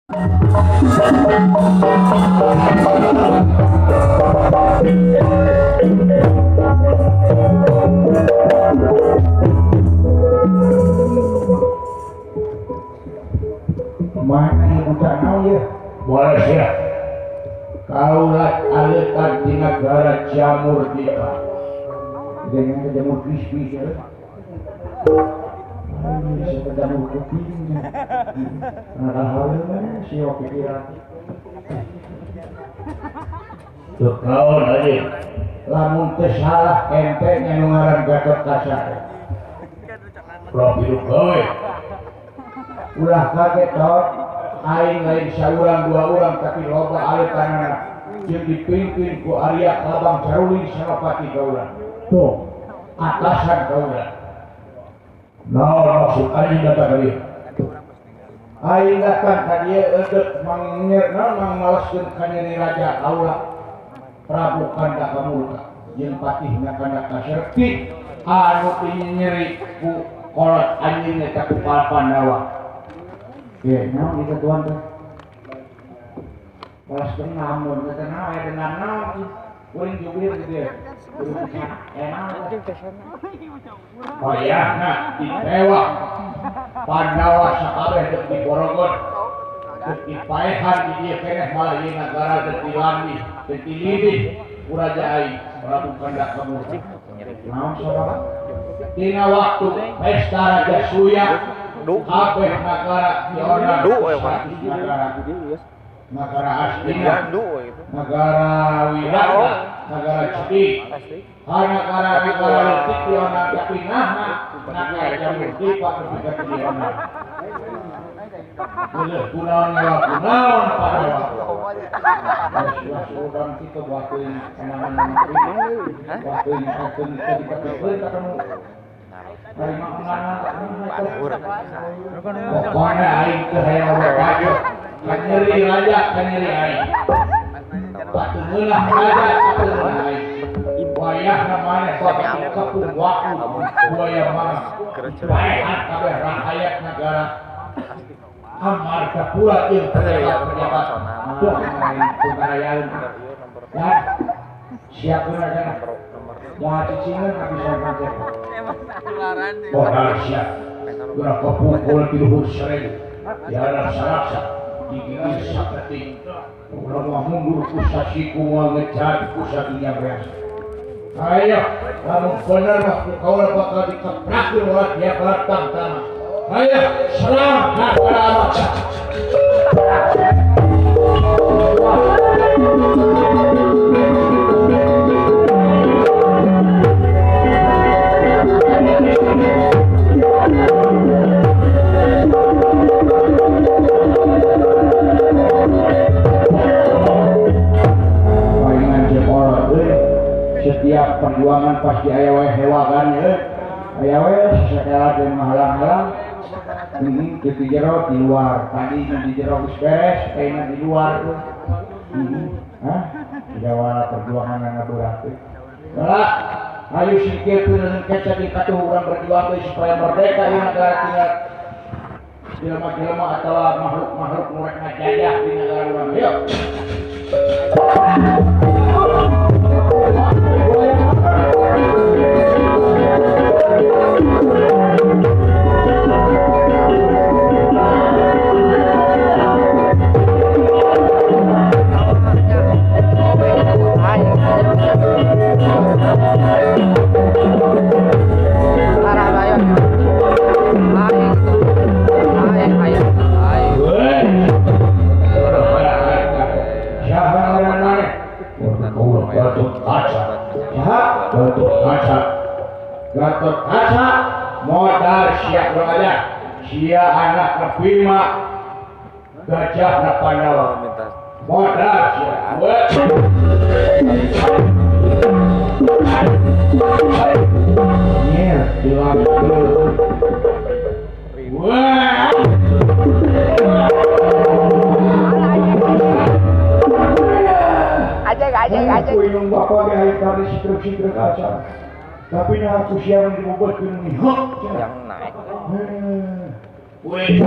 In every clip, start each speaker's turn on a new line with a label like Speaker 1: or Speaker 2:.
Speaker 1: Mana ibu tak naon ya?
Speaker 2: Boleh ya. Kaulah aletan di negara jamur kita.
Speaker 1: Jangan jamur crispy ya. Ayo, jamur kuping. Nah, halnya si oke kira.
Speaker 2: Tuh kaon aja.
Speaker 1: Lamun teu salah ente nya nu ngaran Gatot Kaca.
Speaker 2: Ulah hidup gawe.
Speaker 1: Ulah kaget tot. Aing lain saurang dua orang tapi loba aletanana jeung dipimpin ku Arya Kabang Caruling Senopati kaula. Tuh, atasan kaula.
Speaker 2: Naon maksud aing datang ka dieu?
Speaker 1: Aing datang ka dieu eudeuh mangnyerna mangmalaskeun ka nyeri raja kaula. Prabu Kanda Kamurka jeung patihna Kanda Kaserti anu nyeri ku kolot anjeun eta ku para Pandawa. Ye, naon ieu tuan teh? Balas dendam mun teh naon aya dendam naon kuring jubir gitu ya. Enak.
Speaker 2: Wayahna ditewak Pandawa sakabeh deuk diborogon, deuk dipaehan di dieu keneh malah ieu nagara deuk dilandi, deuk dilidih ku raja aing Prabu Kanda Kamurka.
Speaker 1: Naon sababna?
Speaker 2: Dina waktu pesta Raja Suya kabeh nagara dionang nagara Astina, nagara Wirata, nagara Ceti, nagara-nagara leutik dionang tapi naha nagara Jamur Dipa ketika dionang. Geuleuh kunaon nyawa kunaon Pandawa.
Speaker 1: Wah, urang kitu batuin kenangan batuin akun dipikirkeun ka kamu.
Speaker 2: Pokoknya aing teu hayang baju. Kanyeri raja, kanyeri aing. Batu meulah raja, batu meulah aing. Wayahna maneh bakal kepung waktu buaya mana. Paehan kabeh rakyat negara. Amartapura jeung pejabat-pejabat.
Speaker 1: Tuh aing kumarayaan. Ya. Siap raja. Moal cicingeun bisa macet.
Speaker 2: Modal siap. Geura kepungkul ti luhur sereng. Diharap saraksa digigir saketing. Ulah mah mundur ku sasiku moal ngejar ku sakinya beas. Ayo, lamun bener mah ku kaula bakal dikeprakeun ulah dia batang tanah. Ayo, serang nagara Amarta.
Speaker 1: Setiap perjuangan pasti aya wae hewagan ya. Aya wae sakala teh menghalang-halang. Di jero di luar. Tadi di jero geus beres, ayeuna di luar tuh. Hah? Jawara perjuangan berat teh.
Speaker 2: Lah, ayo singkirkeun kaca di katuh urang berjuang teh supaya merdeka ieu negara tinggal jelema-jelema atawa makhluk-makhluk nu rek ngajajah di negara urang. Ayo. Gatot Kaca modal siap berada sia anak Bima gajah na Pandawa modal siap.
Speaker 1: Nyir dilakukan.
Speaker 2: Wah.
Speaker 1: Aja. Kuing bapak ge hayang kari sitruk-sitruk aja. Tapi nah aku siang dibobotkeun nih.
Speaker 3: Yang naik.
Speaker 2: Weh.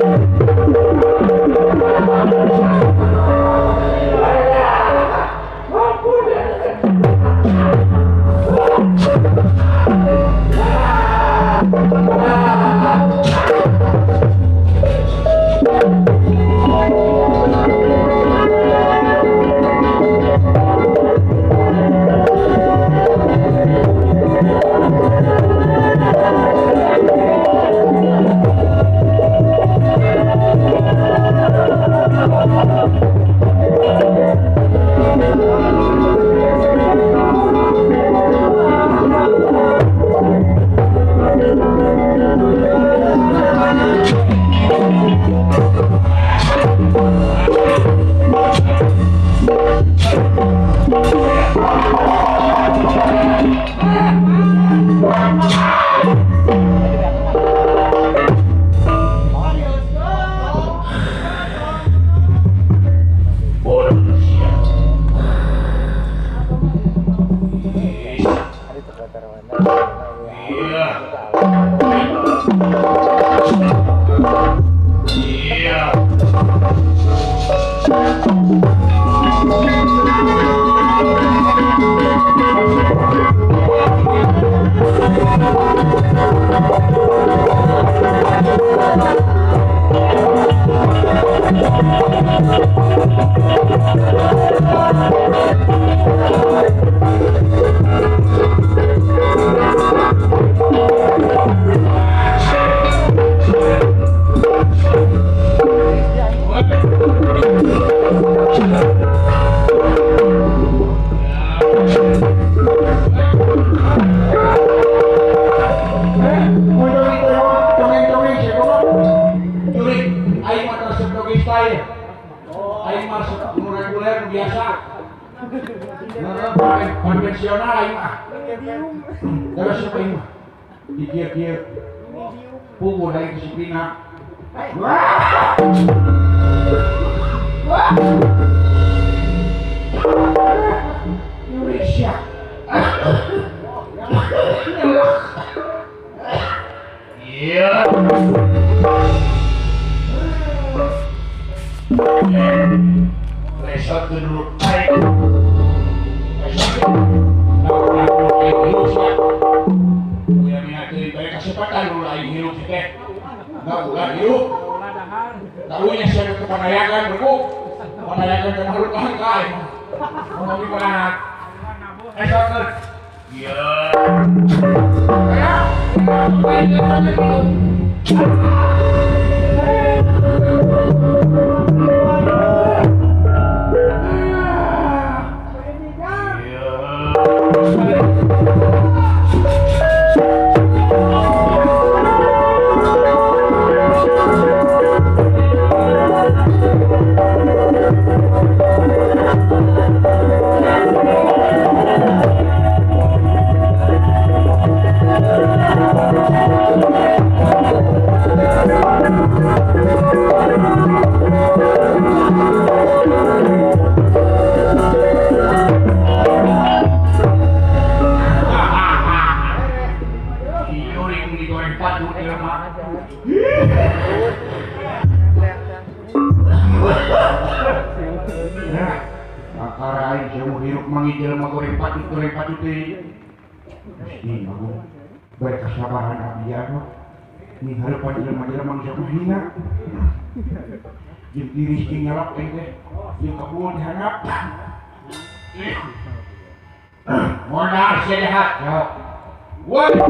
Speaker 1: Woi.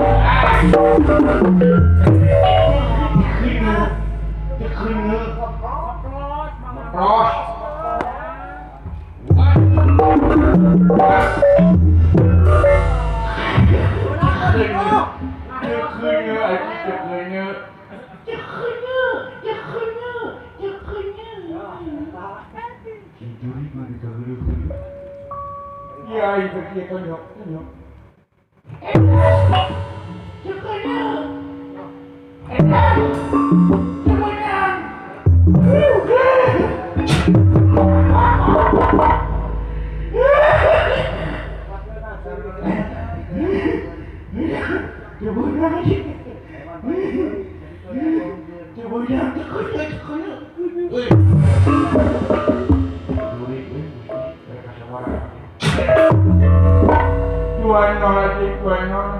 Speaker 1: gue naon.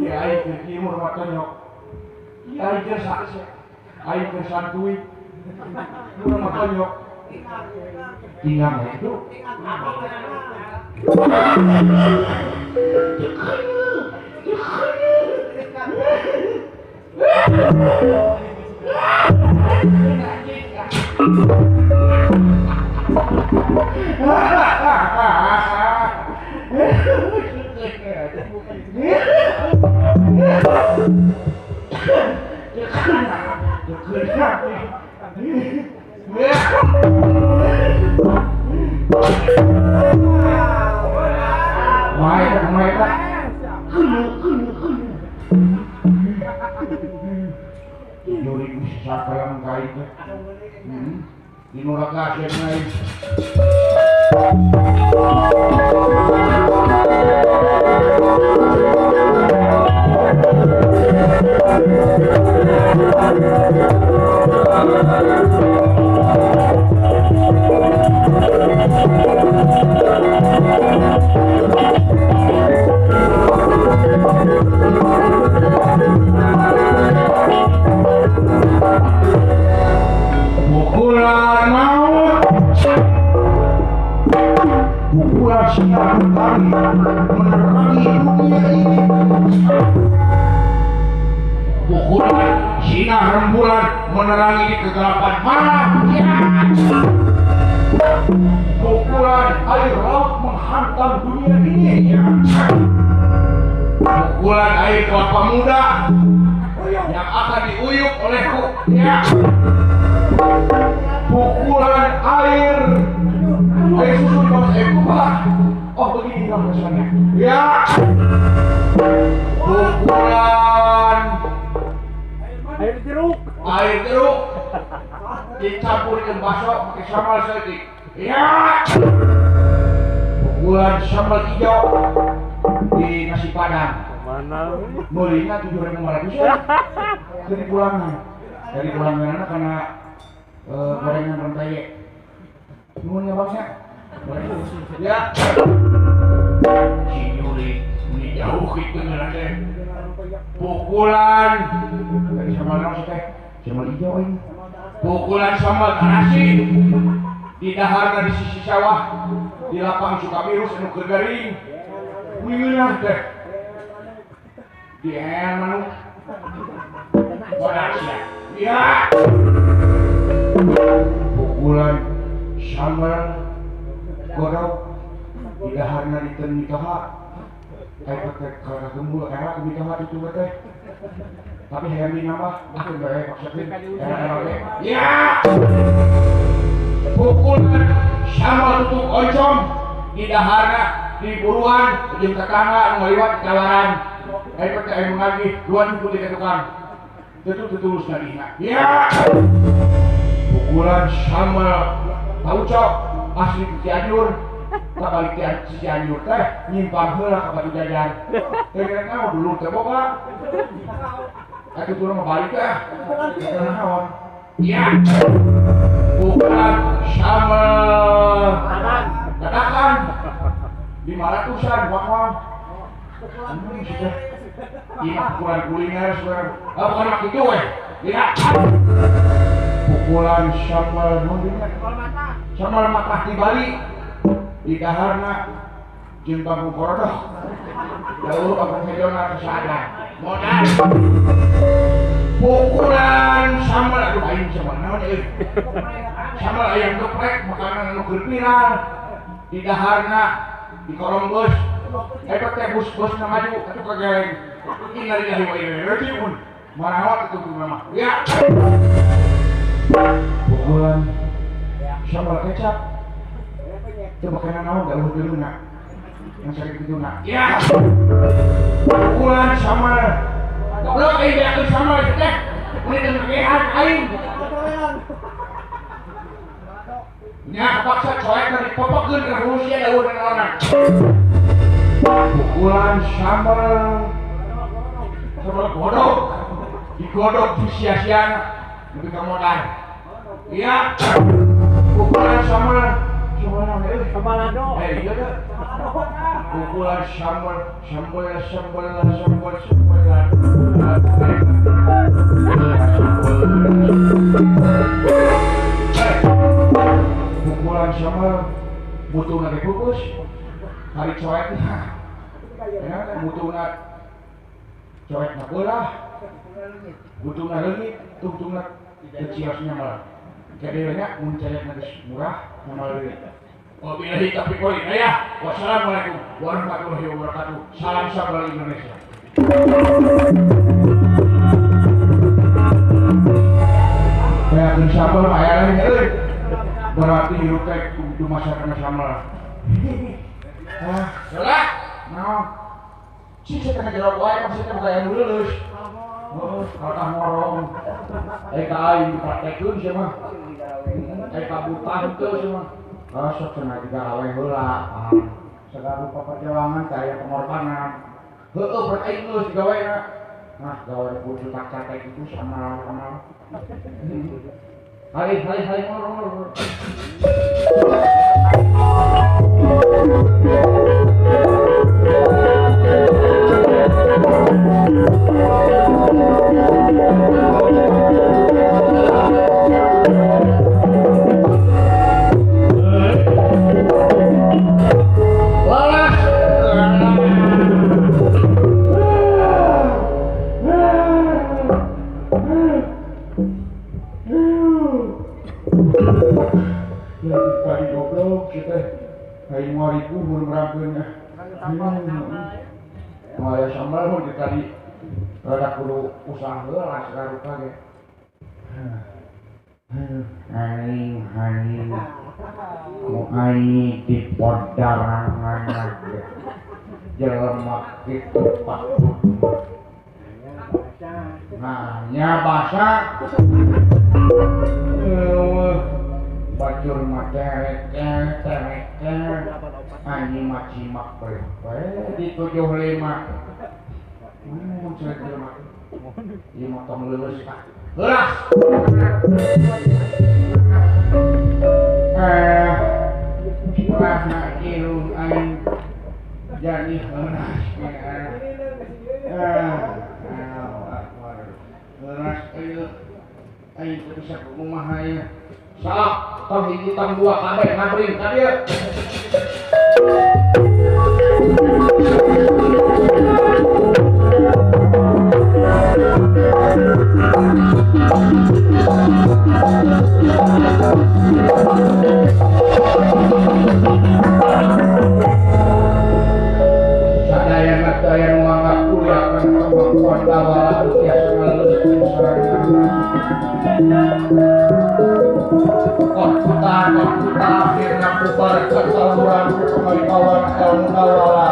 Speaker 1: Ya aing keur timur mah tonyok. Ya aing keur sakse. Aing keur santuy. Murah mah tonyok. Tinggal itu. Pukulan maut, pukulan sinar mentari menerangi dunia ini. Pukulan sinar rembulan menerangi di kegelapan malam. Pukulan air laut menghantam dunia ini. Pukulan air kelapa muda yang akan diuyuk olehku. Ya. Pukulan air susu mas Pak. Oh begini dong rasanya. Ya. Pukulan air jeruk. Air jeruk dicampur dengan bakso pakai sambal sedikit. Ya. Pukulan sambal hijau di nasi padang. Mana? Belinya 7.500 ya. Dari pulangan. Dari pulangan karena gorengan rempeyek. Nuhun ya bangsa. Ya. Si nyuri ini jauh gitu teh. Pukulan dari sambal naon teh? Sambal hijau ini. Pukulan sambal terasi di daharna di sisi sawah di lapang Sukabirus anu keur garing. Wingeunah teh. Di manuk. Bodas ya. Ya. Pukulan sambal godok di daharna di teu mitoha. Kayak pakai gembul era mitoha itu teh. Tapi hayang nambah, mungkin bae paksakeun era-era ge. Ya. Pukulan sambal tutup oncom di daharna di buruan jeung tetangga nu ngaliwat tawaran. Kayak pakai anu lagi dua minggu di tukang. Itu terus tadinya. Ya. Pukulan sambal tauco asli Cianjur, tak balik Cianjur teh nyimpang heula ka Batu Jajar. Teh kira dulu teh boga. Atuh turun mah balik teh. Naon? Ya. Pukulan sambal dadakan 500-an wakon. Ini pukulan kuliner saudara. Ah bukan waktu itu weh. Ya. Pukulan sambal sambal matah di Bali di daharna jeung bambu korodoh. Jauh abang hejona kesada. Modal. Pukulan sambal aduh aing sambal naon euy. Sambal ayam geprek makanan anu keur viral di daharna di kolong bus. Eta teh bus-bus na maju atuh kageleng. Innalillahi wa inna ilaihi raji'un. Marawat itu mah. Ya. Pukulan sambal kecap. Teu makanan naon da eueuh deuluna. Yang sakit kituna. Ya. Pukulan sambal. Goblok aing beakeun sambal ieu teh. Mun teu ngegehan aing. Nya kapaksa coek na dipopokeun ka Rusia da eueuh naonan. Pukulan sambal sambal godok Digodok di sia-siana nepi ka modal. Iya. Pukulan sambal
Speaker 3: Sambalado.
Speaker 1: Eh iya deh. Pukulan sambal sambal sambal sambal sambal. Pukulan sambal mutuna dikukus. Hari coekna. Ya, mutuna coekna beulah. Butuna leungit, tungtungna teu ciosna malah. Jadinya mun cayakna geus murah moal leuwih. Wabillahi taufiq wal hidayah. Wassalamualaikum warahmatullahi wabarakatuh. Salam sambal Indonesia. Kayak sambal mah aya lain euy. Berarti hirup teh kudu masakan sambal. Hah, salah. Naon? Cing teh kana jero wae maksudna boga anu leuleus. Heeh, kalah ngorong. Eh ka aing dipraktekeun sia mah. Eh ka butah teu sia mah. Ah sok cenah digawe heula. Segala rupa perjuangan teh aya pengorbanan. Heueuh berarti aing geus digawena. Nah, gawe kudu tak catek itu sama-sama. Hari hari hari ngorong. Tadi goblok kita aing moal ribu mun merangkeun. Moal aya sambal mun tadi rada kudu usaha heula sarupa ge. Aing aing ku aing di podarangan ge. Jelema kitu patut. Nah, nya basa. Bacur mah terek terek anjing mah cimak bae di 75. Mun cerek jelema. Ieu mah tong leuleus tah. Heuras. Wah irung aing jadi heuras. Heuras ieu aing kudu sakumaha ieu. Salah, tong hiji tong dua kabeh ngabring ka dieu. Sadayana teu aya nu nganggap kuliah kana kemampuan dawala tiasa ngaleuskeun sorangan. Kota akhirna bubar kesaluran pengetahuan ilmu dawala.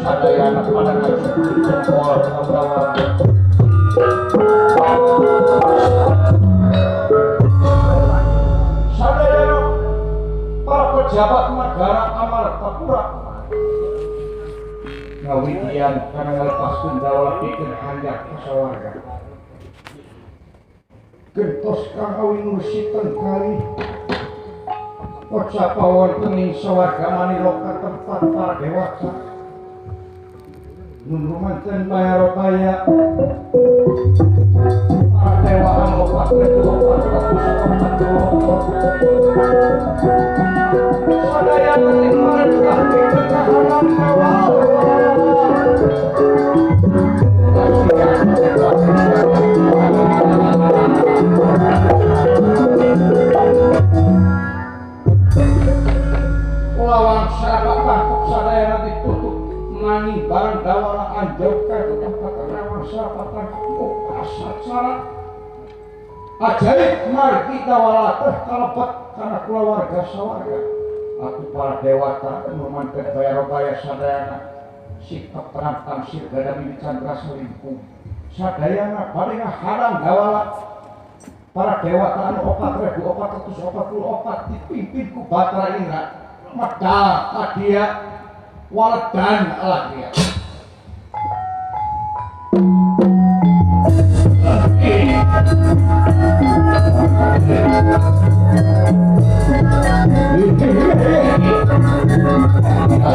Speaker 1: Sadayana pada ngacukur jempol dawala. Sadayana para pejabat negara Amartapura ngawidian kana ngalepaskeun dawala pikeun hanjak ka sawarga. Gentos kang awinusiten kali Poca pawon ing sawarga maniloka tempat para dewata. Nun rumanten bayarobaya para dewa anu opat opat sadayana dimarentah pikeun kahanan mewah. Lawang sarapa sadayana ditutup nanging barang dawala anjauka ke tempat lawang sarapa asacara ajaib margi dawala teh kalebet kana kulawarga sawarga. Atuh para dewata nu mantep bayarobaya sadayana sikap terang sirgada mimi candra selingkung sadayana bade ngaharang dawala. Para dewata anu 4444 dipimpin ku Batara Indra medal kadia waledan aladia.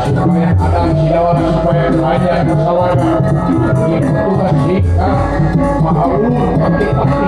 Speaker 1: Supaya ada siawan supaya banyak bersawana tugas hikam mahaulun pati-pati.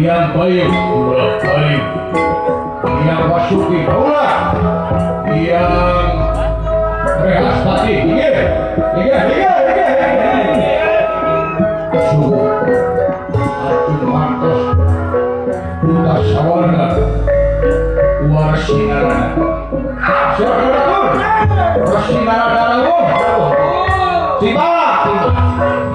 Speaker 2: Yang baik, ulah baik. Yang Basuki, ulah. Yang Rehaspati, iya, iya, iya, iya. Suhu, Acun Mantos, Duta Sawarna, Warsinarana. Siapa yang Warsinarana? Tiba, tiba.